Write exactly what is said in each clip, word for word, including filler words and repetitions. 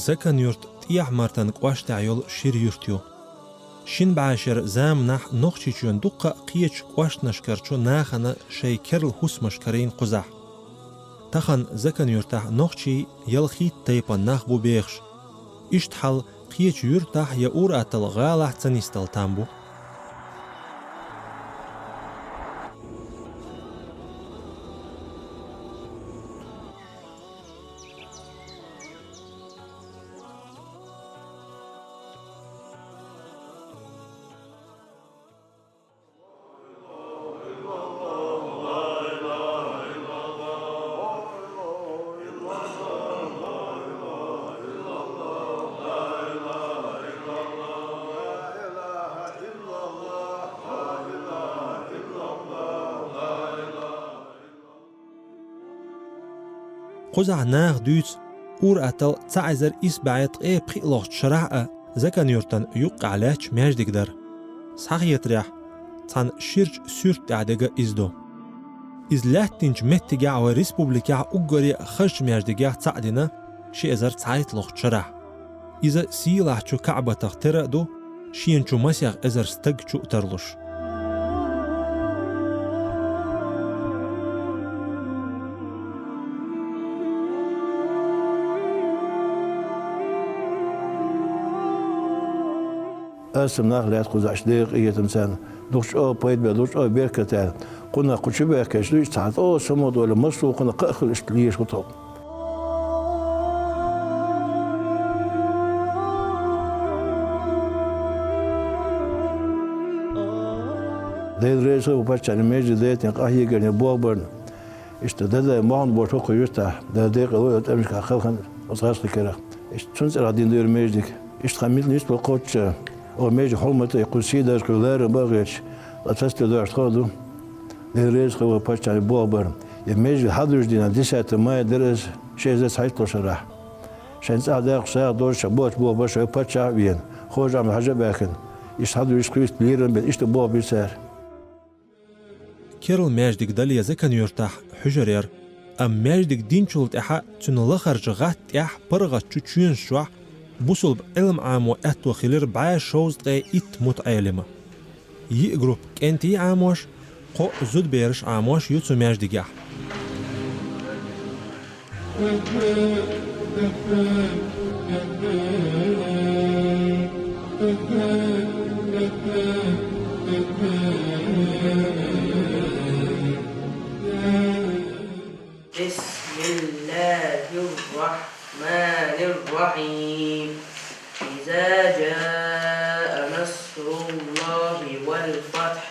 Закан-Юрт ТӀехьа-Мартан кӀоштехь йолу шира юрт ю. Шина бӀешеран заманахь Нохчийчоьнан дуккха а кхечу кӀоштанашкарчу нахана шайн керла хӀусамаш карийна кхузахь. Тахана Закан-Юртахь нохчийн, ялхитта тайпанан нах бу бехаш. Иштта хьал кхечу юьртахь я ур-атталла гӀалахь ца нисдала там бу. Кхузахь наха дуьйцу ур-атталла цхьа эзар исс бӀе ткъе пхиъ лохучу шарахь а Закан-Юртана юккъехь лаьтташ маьждиг дара. Схьахетарехь, цхьана ширачу суьрта тӀехь дерг иза ду. Иза лаьттинчу меттигехь вайн республикехь уггаре а хазачу маьждигех цхьаъ дина, ши эзар цхьайтта лохучу шарахь. Иза сийлахьчу КаӀбатах тера а ду, шена чу масех эзар стаг чу а тарлуш. Аса нах лаьтта кхузахь, декъа къинхетам царна. Дукха чӀогӀа пайда бер, дукха чӀогӀа беркат аьлла. Кхунах кху чу бехкеш ду, иштта цхьа тӀо самадолу, массо а кхунах кхаъ хила иштта леш ву тхо. Дела реза хуьлда паччахьна маьждиг дайтина къахьегарна, бохбарна. Иштта дадай мохь бохуш ву кху юьртахь, Дала декъала войла тӀемашкахь халхана оцу гӀазкхийн керах. Иштта цунна цӀарах дина ду маьждиг. Иштта хан мила нисбо кхоччуш, оха маьждиг хьурмате кху сий даза кхуьу ларам бан а гӀерташ, ткъа цацбе дош тхо а ду. Дела реза хуьлда паччахьна бохбарна. Я маьждиг хьадуьжу дийнахь, десятое мая дара иза, ши эзар цхьайтталгӀачу шарахь. Шайн цӀахь даккха сагӀа долуш ша бохучу бохбарша вай паччахь а вена, Хожа-Ахьмад-Хьаьжа а баьхкина. Иштта хьадуьжуш кхуьйсу лерам бина, иштта боху бира цара. Керла маьждиг дале Закан-Юртахь хьуьжар яра, амма маьждиг динчул тӀаьхьа цуьнан лахарчу гӀатта тӀехь паргӀатчу чоьнаш чохь бусулба Ӏилма Ӏамо аьтто хилира бӀе шовзткъе итт мутаӀелима. Йиъ группа кӀентий Ӏамош, кхоъ зудабераш Ӏамош ю цу маьждигехь. بسم الله الرحمن الرحيم. إذا جاء نصر الله والفتح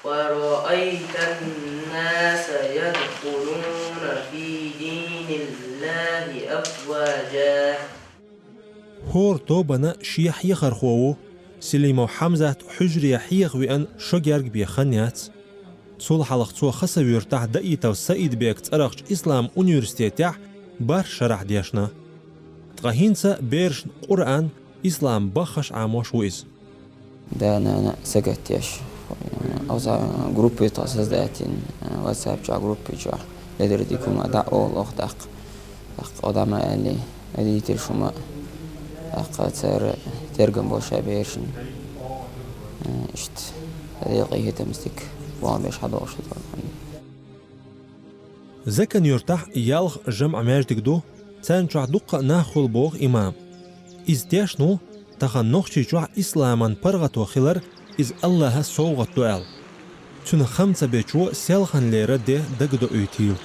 ورأيت الناس يدخلون في دين الله أفواجا. ХӀора тобанан шен хьехархо ву. Селимов Хьамзат хьуьжаре хьеха веана шо герга бен хан яц. Цул хьалха цо Хасавюртахь Даитов Саидбека цӀарахчу ислам университетехь бархӀ шарахь дешна. Ткъа хӀинца берашна Къуръан, ислам баххаш Ӏамош ву иза. Да, нана, сагатдеш. Оцу группе тхо создать йина, WhatsApp чохь группе чохь. Ледара дика хӀума дӀа олу оха даккха. ТӀаккха Ӏодама аьлли, Ӏадитира шума, тӀаккха цара тергам бо ша берашна. Иштта, Дела къинхетамца дика, боху беш хьадогӀуш ду. Закан-Юртахь ялх жамӀ маьждиг ду, царна чохь дуккха а нах хуьлу боху имам. Иза тешна ву, тахана Нохчийчохь исламан паргӀато хилар иза Аллахан совгӀат ду аьлла. Цуьнан хам ца бечо селханлера де дагадоуьйтийла.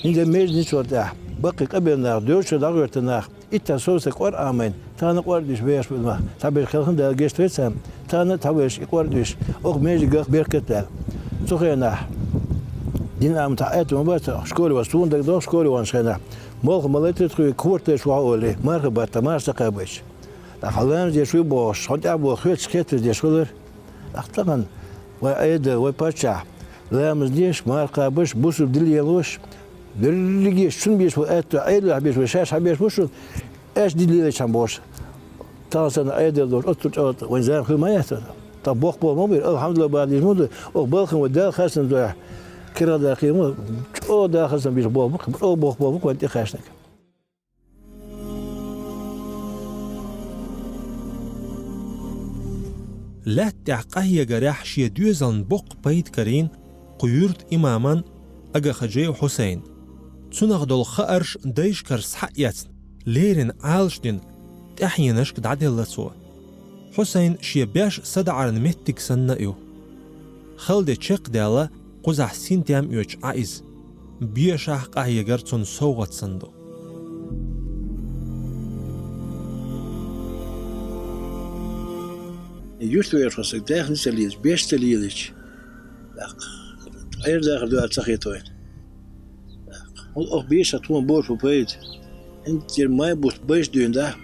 ХӀинца маьждиг динчул тӀаьхьа баккхий къабелнах, доьрчу дӀагӀоьртинах, иттех сов стаг КъорӀа Ӏамийна, тахана КъорӀа дуьйш веш бу ма, цхьаберш хелхина Дала гечдойла царна, тахана цхьаберш и КъорӀа дуьйш, оха маьждигах беркат даьлла. Цу хенахь дин Ӏаматахь аьтто ма бац, школе ван, суна дагадогӀу школе ван хенахь, молха ма лайтира тхоьга, корта тӀе ваха олий, марха баттахь, марха ца кхабийча. ТӀаккха ламаз деш вуй бохуш, хьо тӀехь боху хьоьца кхеташ деш хилар. ТӀаккха тахана вай Ӏедал, вай паччахь, ламаз деш, марха кхабаш, бусург дилла лелош, дерригаш шун беш ву аьтту, Ӏедалехь беш ву, шаьш хьан беш ву шун, аьш дилла лелачхьан бохуш. Тахана санна Ӏедал долуш, оццул чӀогӀа вайн зама хир ма яц. ТӀаккха боккха болу ма бу, алхьамдулиллах, бахьадийш ма ду, оха балхана вай Дала хастам дуьхьа, киран дахийна ма, чӀогӀа Дала хастам беш болу бу, чӀогӀа боккха болу бу вайн тӀекхаьчнарг. Лаьтта тӀехь къахьегарехь шен доьзална боккха пайда карийна кху юьртан имаман Агахаджиев Хьусайн. Цунах долу хаарш дайшкара схьа а эцна, леррина Ӏалашдина, тӀаьхьенашка дӀаделла цо. Хьусайн шен беш садаӀаран меттиг санна а ю. Хала де чекхдаьлла, кхузахь синтем а оьцуш Ӏа иза. Бешахь къахьегар цунна совгӀат санна ду. Юьртвер хьо сан даьхни ца лелаш, беш ца лелаш. ТӀаккха Ӏер дахар дуьхьа ца хетойна. ТӀаккха хьуна оха беша тхуна боху пайда. ХӀинца дера май бутт байш дуьйна да,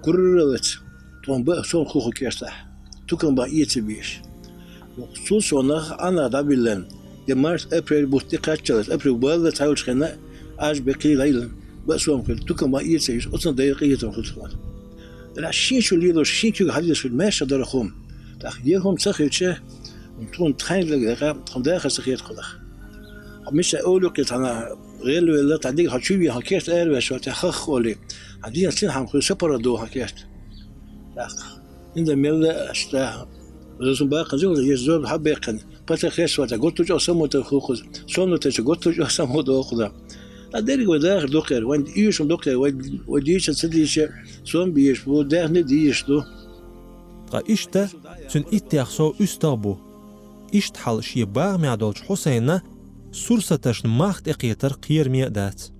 гурралаца тхуна баа сом хуху кертахь. Тукам бан эца беш. Цул сонах Ӏанах дӀабиллан, де март, апрель бутт тӀе кхаччалц, апрель балла цхьаьлчхьана, аж бекхий лайлан, баа сом хир, тукам бан эца йиш, оцун дайра къинхетам хир тхуна. Дара шин чу лелош, шин куьг хьадеш хир, маьрша дара хӀума. ТӀаккха е хӀума ца хилча, тхуна тхайн лага декъа, тхуна дахар ца хета кхунах. Миса овлюкъе цхьана гӀелвелла, цхьа дика хьо чу вен, хьо керт аравеш вара, тӀе хах олий. Хьан дийна цхьана хьан хуьлу сапара ду хьан керт. ТӀаккха. Инда мелла аста. Зо сум баккхана зугӀла, еш зо хьа беккхана. Пата хеш вара, гутту чӀо саму та хухуз. Сонну теча гутту чӀо саму дохуна. А дерг вай дахар дукхер, вайн июшун дукхер, вай, вай дийша ца дийша, сон бийш бу, даьхни дийш ду. Ткъа иштта, цуьнан иттех сов уьстагӀ бу. Иштта хьал шен багӀамехь долчу Хьусайна сурсаташна мах тӀекхетар кхераме а дац.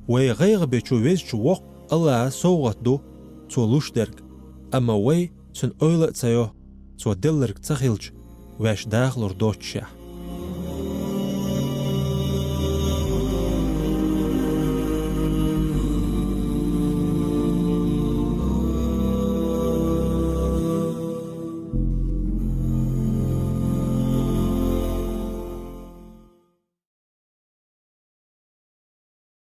Вай гӀайгӀа бечу везачу воккха Аллаха совгӀат ду цо луш дерг, амма вай цуьнан ойла а ца йо, цо делларг ца хилча, ваьш дахалур доццушехь.